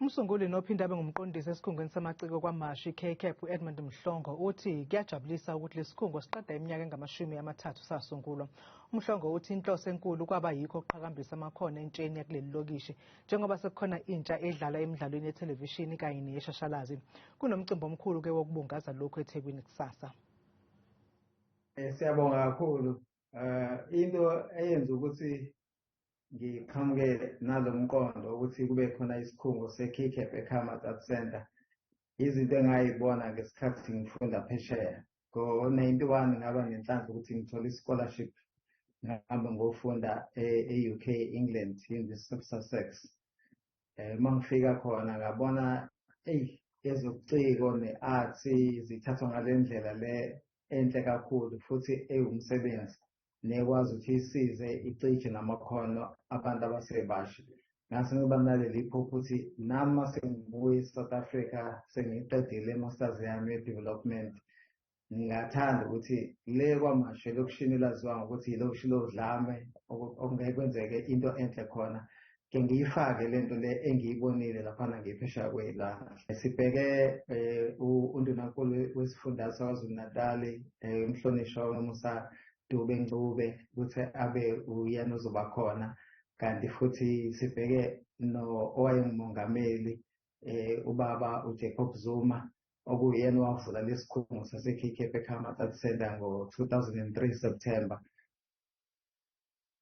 Umsunguli nophinde abe ngumqondisi esikhungweni samaciko KwaMashu i-KCAP u-Edmund Mhlongo uthi kuyajabulisa ukuthi lesikhungo siqeda iminyaka engama-30 sasungulwa. UMhlongo uthi inhloso enkulu kwaba yikho ukuqhakambisa amakhono entsheni yakuleli lokishi njengoba sekukhona intsha edlala emidlalweni yethelevishini kanye neyeshashalazi. Kunomcimbi omkhulu-ke wokubungaza lokhu eThekwini kusasa. Siyabonga kakhulu. Into eyenza ukuthi ngiqhamuke nalo mqondo ukuthi kube khona isikhungo se-KCAP eKhama Art Center, izinto engayibona ngesikhathi ngifunda phesheya. Ngo-91 ngaba nenhlanhla ukuthi ngithole i-scholarship, ngihamba ngofunda e-UK, England, University of Sussex. Uma ngifika khona ngabona eyi ezobuciko ne-arts zithathwa ngale ndlela le enhle kakhulu futhi ewumsebenzi nekwazi ukuthi isize icije namakhono abantu abasebasha. Ngase ngiba naleli phupho ukuthi nami uma sengibuya e-South Africa, sengiyiqedile i-masters yami ye-development, ngingathanda ukuthi le KwaMashu, elokishini elaziwa ngokuthi ilokishi lodlame, okungeke kwenzeke into enhle khona, ke ngiyifake lento le engiyibonile laphana ngiphesheya kwey'lwandle. Sibheke undunankulu wesifundazwe saKwaZulu Natali, umhlonishwa uMusa Dube Ncube, ukuthi abe uyena ozoba khona, kanti futhi sibheke no owayengumongameli, ubaba uJacob Zuma, okuyena owavula lesikhungo sase-KCAP eKhama Art Center ngo-2003 September.